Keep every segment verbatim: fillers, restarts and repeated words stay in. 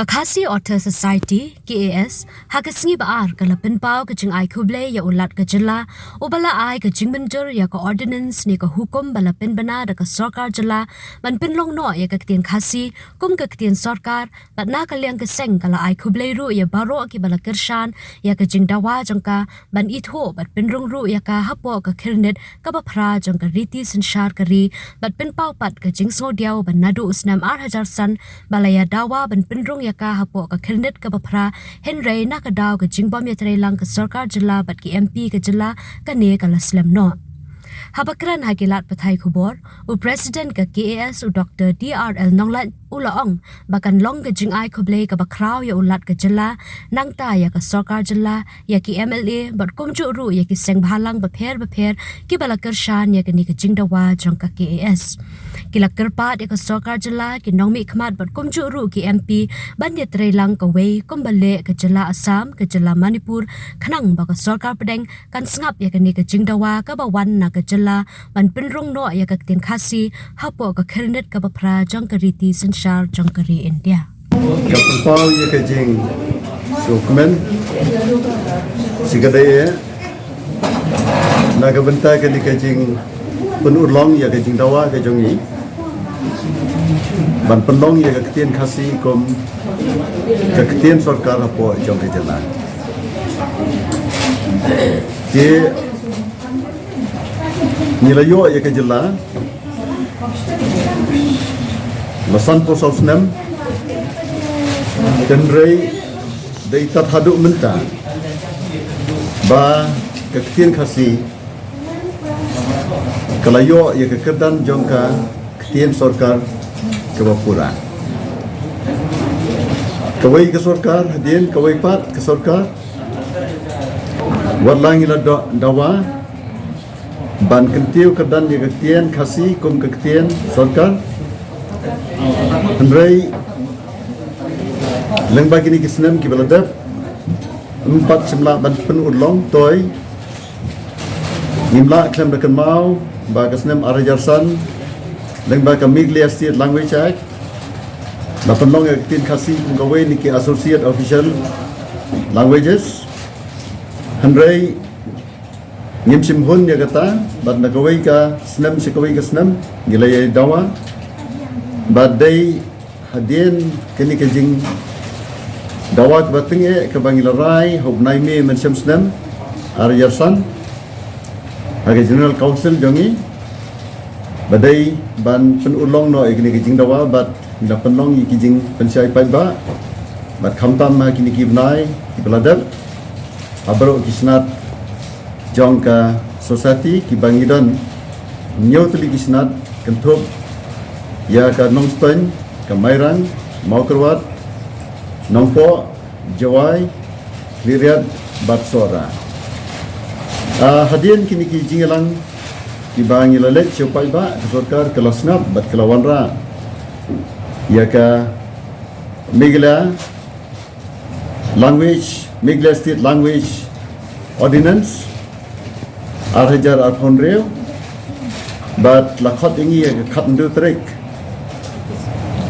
Khasi Author Society, K A S, ha ka sngi ba ar ka la pynpaw ka jingai khublei ïa u Lat ka jylla, uba la ai ka jingmynjur ïa ka ordinance ne ka hukum ba la pynbna da ka sorkar jylla ban pynlong noh ïa ka ktien Khasi kum ka ktien sorkar, bad na ka liang ka seng ka la ai khublei ruh ïa baroh kiba la kyrshan ïa ka jingdawa jong ka ban ithuh bad pynrung ruh ïa ka hapoh ka khyrnit kaba phra jong ka riti synshar ka ri, bad pynpaw pat ka jingsngewdiaw ba naduh u snem ar hajar san ba la ïa dawa ban pynrung ïa ka hapoh ka khyrnit kaba phra, hynrei na ka daw ka jingbym ïatreilang ka sorkar jylla bad ki M P ka jylla, kane ka la slem noh. Haba kren ha ki lad pathai khubor, u President ka K A S, u Doktor D R L Nonglait, u la ong ba kan long ka jingai khublei kaba khraw ïa u Lat ka jylla, nangta ïa ka sorkar jylla, ïa ki M L A bad kumjuh ruh ïa ki seng bhalang bapher bapher kiba la kyrshan ïa kane ka jingdawa jong ka K A S. Ki la kyrpad ïa ka sorkar jylla, ki nongmihkhmat bad kumjuh ruh ki M P ban ïatreilang kawei kumba leh ka jylla Assam, ka jylla Manipur, khnang ba ka sorkar pdeng kan sngap ïa kane ka jingdawa kaba wan na ka jylla ban pynrung noh ïa ka ktien Khasi hapoh ka khyrnit kaba phra jong ka riti synshar jong ka ri India. Ka pynpaw ïa ka jingsngewkmen shi ka dei eh na ka bynta kane ka jingpynurlong ïa ka jingdawa ka jong ngi ban pynlong ïa ka ktien Khasi kum ka ktien sorkar hapoh jong ka jylla. Te ngi la ïoh ïa ka jylla la sanphew saw snem, hynrei dei tad haduh mynta ba ka ktien Khasi ka la ïoh ïa ka kyrdan jong ka ktien sorkar kaba pura. Kawei ka sorkar hadien kawei pat ka sorkar, wat la ngi la do-, dawa ban kyntiew kyrdan ïa ka ktien Khasi kum ka ktien sorkar, hynrei lyngba kine ki snem kiba la dep, ym pat shym lah ban pynurlong, toi ngim lah khlem da kynmaw ba ka snem ar hajar san, lyngba ka Meghalaya State Language Act, la pynlong ïa ka ktien Khasi kum kawei na ki associate official languages. Hynrei ngim shym hun ïa kata, bad na kawei ka snem sha kawei ka snem ngi la ïa dawa. Bad dei hadien kane ka jingdawa kaba tyngeh kaba ngi la rai ha u bnai May mynshem snem ar hajar san ha ka General Council jong ngi, ba dei ban pynurlong noh ïa kane ka jingdawa bad ngi la pynlong ïa ki jingpynshai paidbah bad khamtam ha kine ki bnai kiba la dep ha baroh ki snat jong ka society kiba ngi don hynñiew tylli ki snat, kynthup ïa ka Nongstoiñ, ka Mairang, Mawkyrwat, Nongpoh, Jowai, Khliehriat bad Sohra. Ah, hadien kine ki jingïalang kiba ngi la leit sha u paidbah, ka sorkar ka la sngap bad ka la wanrah ïa ka Meghalaya Language, Meghalaya State Language Ordinance ar hajar arphew hynriew, bad la khot ïa ngi ïa ka khathynriew tarik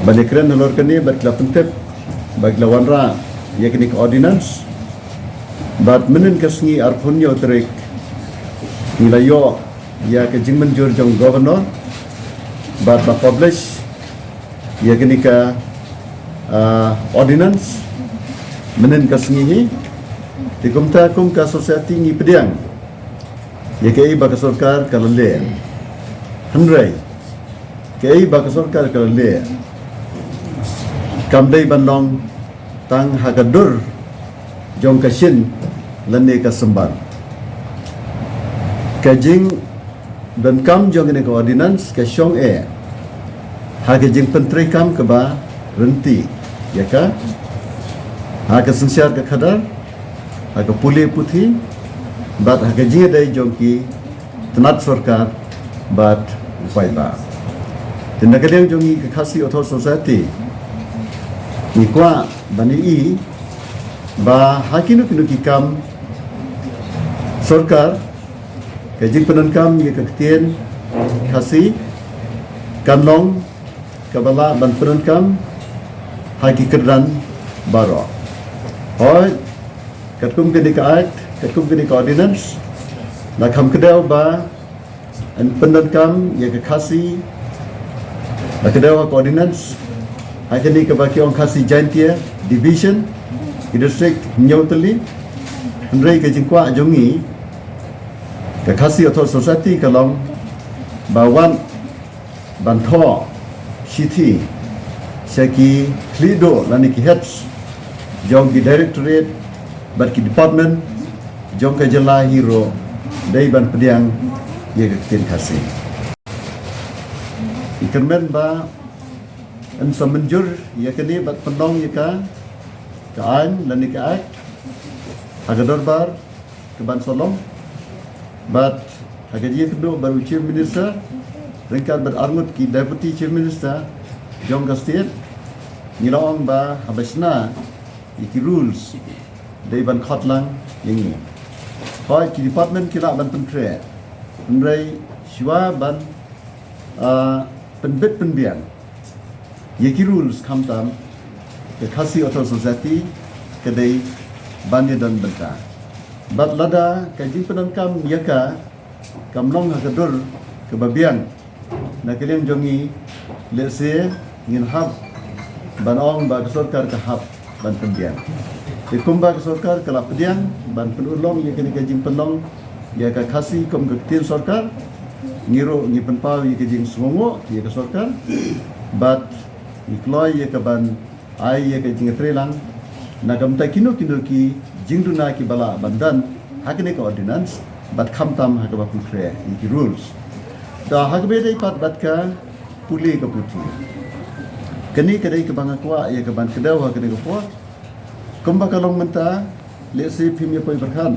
ban ïakren halor kane, bad la pyntip ba ki la wanrah ïa kane ka ordinance. Bad mynhynnin ka sngi arphew hynñiew tarik ngi la ïoh ïa ka jingmynjur jong Governor bad la publish ïa kane ka, ah, ordinance mynhynnin ka sngi hi. Te kumta kum ka society ngi pdiang ïa kaei ba ka sorkar ka la leh. Hynrei kaei ba ka sorkar ka la leh kam dei ban long tang ha ka dur jong ka shin lane ka symbai. Ka jingdonkam jong kane ka ordinance ka shong eh ha ka jingpyntreikam kaba ryntih ïa ka, ha ka synshar ka khadar, ha ka pule puthi bad ha ka jingïadei jong ki tnat sorkar bad u paidbah. Te na ka liang jong ngi ka Khasi Author Society ngi kwah ban ïohi ba ha kino kino ki kam sorkar ka jingpyndonkam ïa ka ktien Khasi kan long kaba lah ban pyndonkam ha ki kyrdan baroh. Hooid, katkum kane ka Act, katkum kane ka Ordinance, la kham kdew ba yn pyndonkam ïa ka Khasi, la kdew ha ka Ordinance, ha kane kaba ki ong Khasi Jaintia Division, ki district hynñiew tylli. Hynrei ka jingkwah jong ngi, ka Khasi Authors' Society, ka long ba wat ban thoh shithi sha ki khlieh duh lane ki heads jong ki directorate bad ki department jong ka jylla hi ruh, dei ban pdiang ïa ka ktien Khasi. Ngi kyrmen ba yn sa mynjur ïa kane bad pynlong ïa ka, ka aiñ lane ka Act ha ka dorbar ka ban sa long. Bad ha ka jingïakynduh bad u Chief Minister ryngkat bad arngut ki Deputy Chief Minister jong ka state, ngi la ong ba haba shna ïa ki rules, dei ban khot lang ïa ngi. Hooid, ki department ki lah ban pynkhreh, hynrei shuwa ban, ah, pynbit pynbiang ïa ki rules, khamtam ka Khasi Authors' Society ka dei ban ïadon bynta. Bad lada ka jingpyndonkam ïa ka kam long ha ka dur kaba biang na ka liang jong ngi, lehse ngin hap ban ong ba ka sorkar ka hap ban pynbiang. Te kumba ka sorkar ka la pdiang ban pynurlong ïa kane ka jingpynlong ïa ka Khasi kum ka ktien sorkar, ngi ruh ngi pynpaw ïa ka jingsngewnguh ïa ka sorkar bad ngi kloi ïa ka ban ai ïa ka jingtreilang na ka bynta kino kino ki jingduna kiba lah ban don ha kane ka ordinance bad khamtam ha kaba pynkhreh ïa ki rules. Da ha kaba ïadei pat bad ka pule ka puthi, kane ka dei kaba nga kwah ïa ka ban kdew ha kane ka por. Kumba ka long mynta, lehse phim ïa poi pyrkhat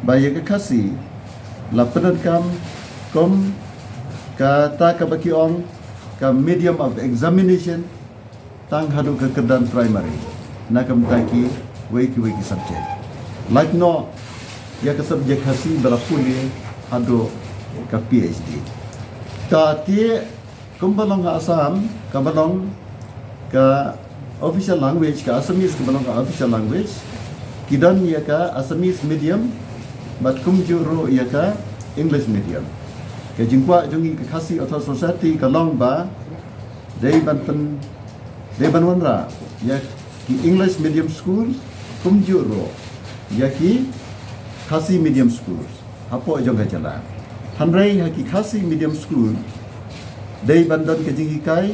ba ïa ka Khasi la pyndonkam kum kata kaba ki ong ka medium of examination tang haduh ka kyrdan primary na ka bynta kiwei kiwei ki subject. Lait noh ïa ka subject Khasi ba la pule haduh ka PhD. Ka te kumba long ha Assam, kaba long ka official language, ka Assamese kaba long ka official language, ki don ïa ka Assamese medium bad kumjuh ruh ïa ka English medium. Ka jingkwah jong ngi ka Khasi Authors' Society ka long ba dei ban pyn, dei ban wanrah ïa ki English medium school kumjuh ruh ïa ki Khasi medium school hapoh jong ka jylla. Hynrei ha ki Khasi medium school dei ban don ka jinghikai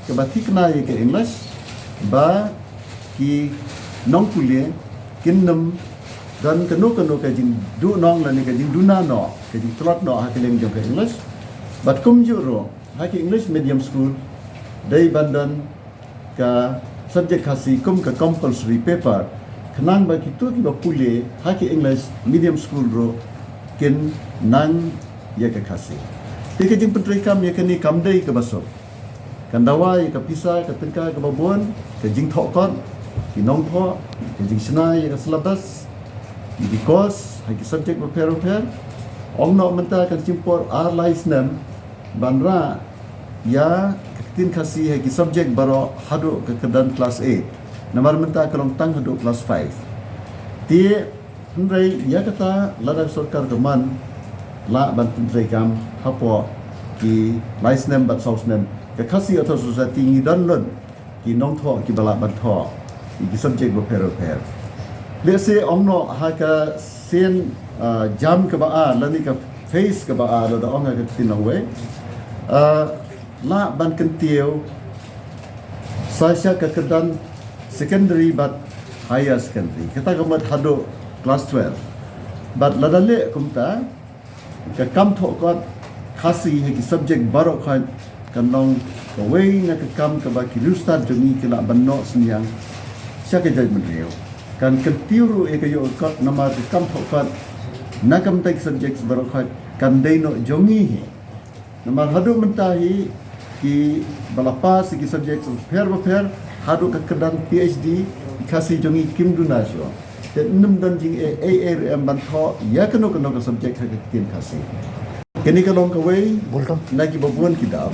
kaba thikna ïa ka English ba ki nongpule kin nym don kano kano ka jingduhnong lane ka jingduna noh, ka jingtlot noh ha ka liang jong ka English. Bad kumjuh ruh ha ki English medium school dei ban don ka subject Khasi kum ka compulsory paper, khnang ba kito kiba pule ha ki English medium school ruh kin nang ïa ka Khasi. Te ka jingpyntreikam ïa kane kam dei kaba suk. Kan dawa ïa ka pisa ka tyngka kaba bun, ka jingthoh kot ki nongthoh, ka jingshna ïa ka syllabus, ïa ki course ha ki subject bapher bapher. Ong noh mynta kan shim por ar lai snem ban rah ïa ka ktien Khasi ha ki subject baroh haduh ka kyrdan class eight. Namar mynta ka long tang haduh class five. Te hynrei ïa kata lada ka sorkar ka mon lah ban pyntreikam hapoh ki lai snem bad saw snem, ka Khasi Authors' Society ngi don lut ki nongthoh kiba lah ban thoh ïa ki subject bapher bapher. Lehse ong noh ha ka sien, ah, jam kaba ar lane ka phase kaba ar lada ong ha ka ktien nongwei, ah, lah ban kyntiew sa sha ka kyrdan secondary bad higher secondary, kata ka mut haduh class twelve. Bad lada leh kumta, ka kam thoh kot Khasi ha ki subject baroh khoit kan long kawei na ka kam kaba ki riewstad jong ngi ki lah ban noh synñiang sha ka jaitbynriew. Kan kyntiew ruh ïa ka ïoh ka kot namar ka kam thoh kot na ka bynta ki subject baroh khoit kan dei noh jong ngi hi. Namar haduh mynta hi kiba la pass ïa ki subject bapher bapher haduh ka kyrdan PhD, ki Khasi jong ngi kim duna shuh. Te ym don jingeh ei ei ruh em ban thoh ïa kano kano ka subject ha ka ktien Khasi. Kane ka long kawei na kiba bun ki daw.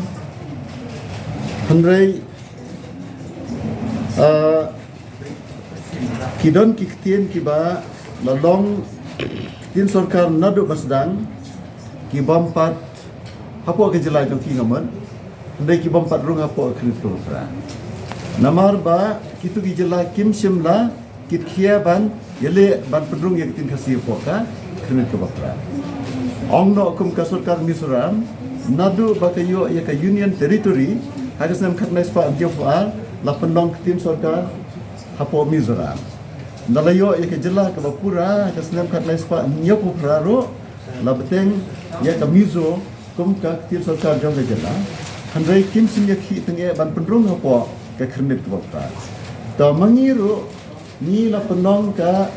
Hynrei, ah, Ki don ki ktien kiba la long ktien sorkar naduh ba sdang, ki bym pat hapoh ka jylla jong ki, nga mut, hynrei ki bym pat rung hapoh ka Khyrnit kaba Phra. Namar ba kitu ki jylla kim shym la kit khia ban ïaleh ban pynrung ïa ka ktien Khasi hapoh ka Khyrnit kaba Phra. Ong noh kum ka sorkar Mizoram, naduh ba ka ïoh ïa ka Union Territory ha ka snem khatkhyndai spah hynñiewphew ar, la pynlong ktien sorkar hapoh Mizoram. Ynda la ïoh ïa ka jylla kaba pura ha ka snem khatkhyndai spah hynñiewphew phra ruh, la bteng ïa ka Mizo kum ka ktien sorkar jong ka jylla. Hynrei kim shym ïa khih tyngeh ban pynrung hapoh ka Khyrnit kaba Phra. To ma ngi ruh, ngi la pynlong ka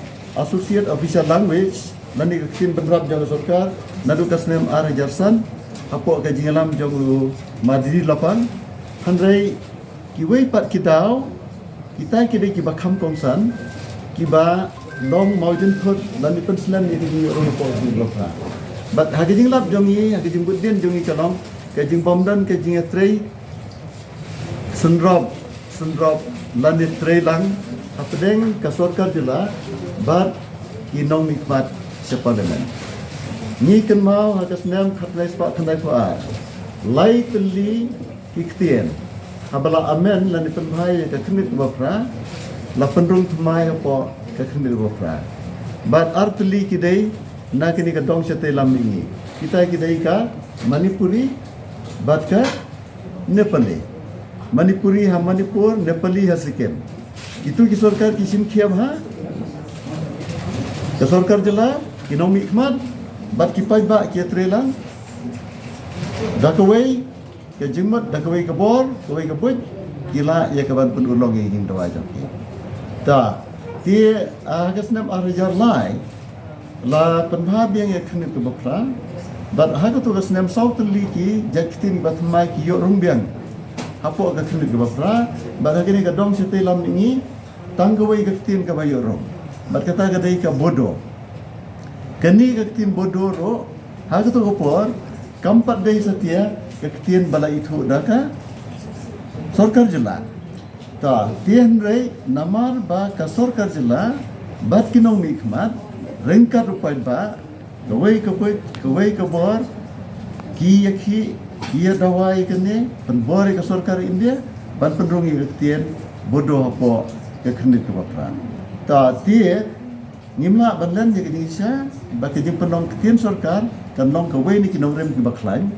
Associate Official Language, lane ka ktien bynrap jong ka sorkar, naduh ka snem ar hajar san, hapoh ka jingïalam jong u Ma D D Lapang. Hynrei kiwei pat ki daw, kita ki dei kiba kham kongsan, kiba long mawjynthut lane pynslem ïa ka jingïoh rung hapoh ka Khyrnit kaba Phra. Bad ha ka jinglap jong ngi, ha ka jingbud dien jong ngi ka long, ka jingbym don ka jingïatrei synrop, synrop lane treilang hapdeng ka sorkar jylla bad ki nongmihkhmat sha Parliament. Ngi kynmaw ha ka snem khatkhyndai spah khyndaiphew ar, lai tylli ki ktien haba la amend lane pynbha ïa ka Khyrnit kaba Phra, la pynrung thymmai hapoh ka Khyrnit kaba Phra. Bad ar tylli ki dei na kane ka dong shatei lam mihngi. Kita ki dei ka Manipuri bad ka Nepali. Manipuri ha Manipur, Nepali ha Sikkim. Kitu ki sorkar ki shim khia ha ka sorkar jylla, ki nongmihkhmat bad ki paidbah ki ïatreilang da kawei ka jingmut, da kawei ka bor, kawei ka buit, ki lah ïa ka ban pynurlong ïa ka jingdawa jong ki. Ta, te, ah, ha ka snem ar hajar lai, la pynbha biang ïa ka Khyrnit kaba Phra. Bad ha kato ka snem saw tylli ki jait ktien ba thymmai ki ïoh rung biang hapoh ka Khyrnit kaba Phra. Bad ha kane ka dong shatei lam mihngi, tang kawei ka ktien kaba ïoh rung. Bad kata ka dei ka Bodo. Kane ka ktien Bodo ruh, ha kato ka por, kam pat dei satia ka ktien ba la ithuh da ka sorkar jylla. Ta, te hynrei namar ba ka sorkar jylla bad ki nongmihkhmat, ryngkat u paidbah, kawei ka buit, kawei ka bor, ki ïakhih, ki ïadawa ïa kane, pynbor ïa ka sorkar India ban pynrung ïa ka ktien Bodo hapoh ka Khyrnit kaba Phra. Ta, te ngim lah ban len ïa ka jingshisha ba ka jingpynlong ktien sorkar kan long kawei na ki nongrim kiba khlaiñ,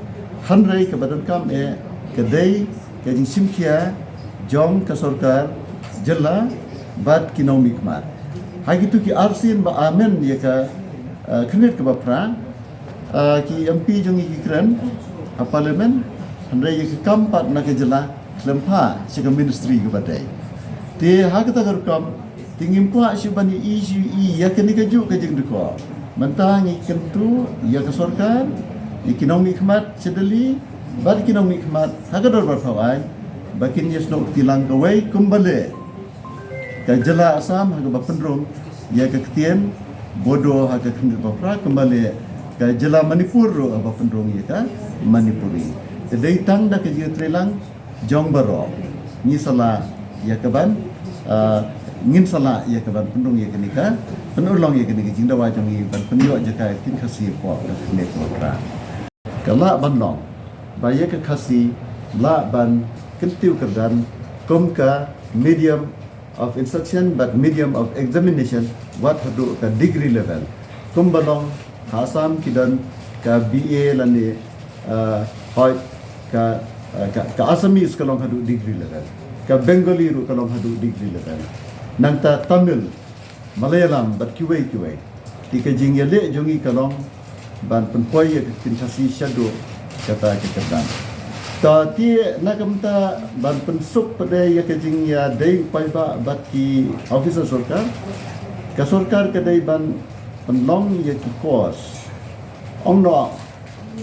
hynrei kaba donkam eh ka dei ka jingshim khia jong ka sorkar jylla bad ki nongmihkhmat. Ha kitu ki arsien ba amend ïa ka, eh, Khyrnit kaba Phra, ah, ki M P jong ngi ki kren ha Parliament, hynrei ïa ka kam pat na ka jylla khlem phah sha ka ministry kaba dei. Te ha kata ka rukom, te ngim kwah shuh ban ïohi shuh ïa kane kajuh ka jingdukor. Mynta ngi kyntu ïa ka sorkar, ïa ki nongmihkhmat sha Delhi bad ki nongmihkhmat ha ka dorbar thaw aiñ, ba kin ïasnoh kti lang kawei kumba leh ka jylla Assam ha kaba pynrung ïa ka ktien Bodo ha ka Khyrnit kaba Phra, kumba leh ka jylla Manipur ruh ha kaba pynrung ïa ka Manipuri. Te dei tang da ka jingïatreilang jong baroh ngi sa lah ïa ka ban, ah, ngin sa lah ïa ka ban pynrung ïa kane ka, pynurlong ïa kane ka jingdawa jong ngi ban pynïoh jaka ïa ka ktien Khasi hapoh ka Khyrnit kaba Phra. Ka lah ban long ba ïa ka Khasi lah ban kyntiew kyrdan kum ka medium of instruction bad medium of examination wat haduh ka degree level. Kumba long ha Assam ki don ka B A lane, ah, hoi ka, ah, ka, ka Assamese ka long haduh degree level. Ka Bengali ruh ka long haduh degree level. Nangta Tamil, Malayalam bad kiwei kiwei. Te ka jingïaleh jong ngi ka long ban pynpoi ïa ka ktien Khasi shaduh kata ka kyrdan. Ta te na ka bynta ban pynsuk pat ïa ka jingïadei u paidbah bad ki officer sorkar, ka sorkar ka dei ban pynlong ïa ki course, ong noh,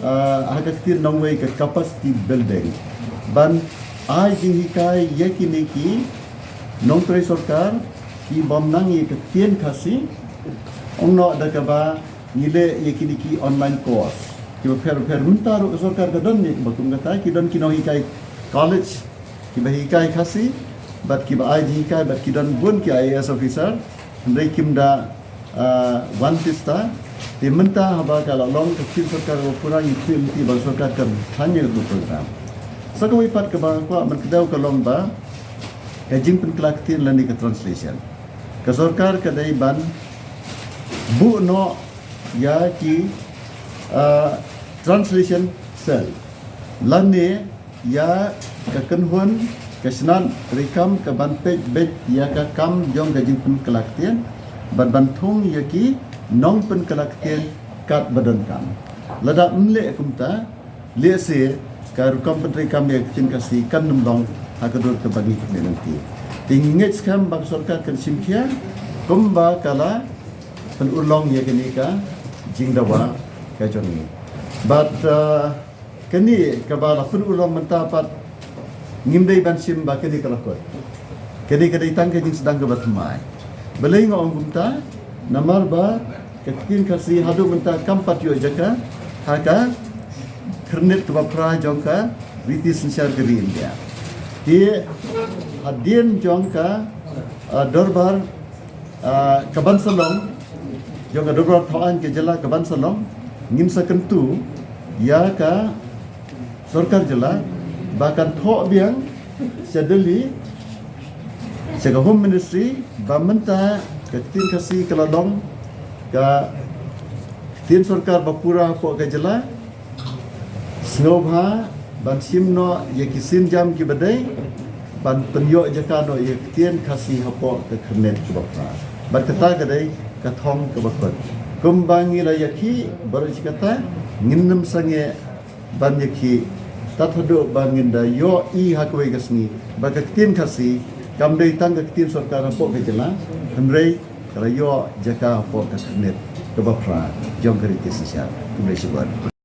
ah, ha ka ktien nongwei ka capacity building, ban ai jinghikai ïa kine ki nongtrei sorkar ki bym nang ïa ka ktien Khasi, ong noh da kaba ngi leh ïa kine ki online course kiba pher pher. Mynta ruh ka sorkar ka don ïa kiba kum kata, ki don ki nonghikai college kiba hikai Khasi bad kiba ai jinghikai bad ki don bun ki I A S officer Hynrei kim da, ah, wan pista. Te mynta haba ka la long ka ktien sorkar kaba pura, ngi khmih lynti ba ka sorkar kan thaiñ ïa ka program. Sa kawei pat kaba nga kwah ban kdew ka long ba ka jingpynkylla ktien lane ka translation. Ka sorkar ka dei ban buh noh ïa ki, ah, translation cell lane ïa ka kynhun ka shnat treikam ka ban peit beit ïa ka kam jong ka jingpynkylla ktien, ban ban thung ïa ki nongpynkylla ktien katba donkam. Lada ym leh kumta, lehse ka rukom pyntreikam ïa ka ktien Khasi kan ym long ha ka dur kaba ngi khmih lynti. Te ngi ngeit skhem ba ka sorkar kan shim khia kumba ka la pynurlong ïa kane ka jingdawa ka jong ngi. Bad, ah, kane kaba la pynurlong mynta pat ngim dei ban shim ba kane ka la kut. Kane ka dei tang ka jingsdang kaba thymmai. Balei nga ong kumta? Namar ba ka ktien Khasi haduh mynta kam pat ïoh jaka ha ka khyrnit kaba phra jong ka riti synshar ka ri India. Te hadien jong ka, ah, dorbar, ah, ka ban sa long, jong ka dorbar thaw aiñ ka jylla ka ban sa long, ngin sa kyntu ïa ka sorkar jylla ba kan thoh biang sha Delhi, sha ka Home Ministry, ba mynta ka ktien Khasi ka la long ka ktien sorkar ba pura hapoh ka jylla. Sngewbha ban shim noh ïa ki sienjam kiba dei ban pynïoh jaka noh ïa ka ktien Khasi hapoh ka khyrnit kaba phra. Bad kata ka dei ka thong kaba kut. Kumba ngi la ïakhih baroh shi katta, ngin ym sangeh ban ïakhih tad haduh ba ngin da ïohi ha kawei ka sngi ba ka ktien Khasi kam dei tang ka ktien sorkar hapoh ka jylla, hynrei ka la ïoh jaka hapoh ka khyrnit kaba phra jong ka riti synshar. Khublei shibun.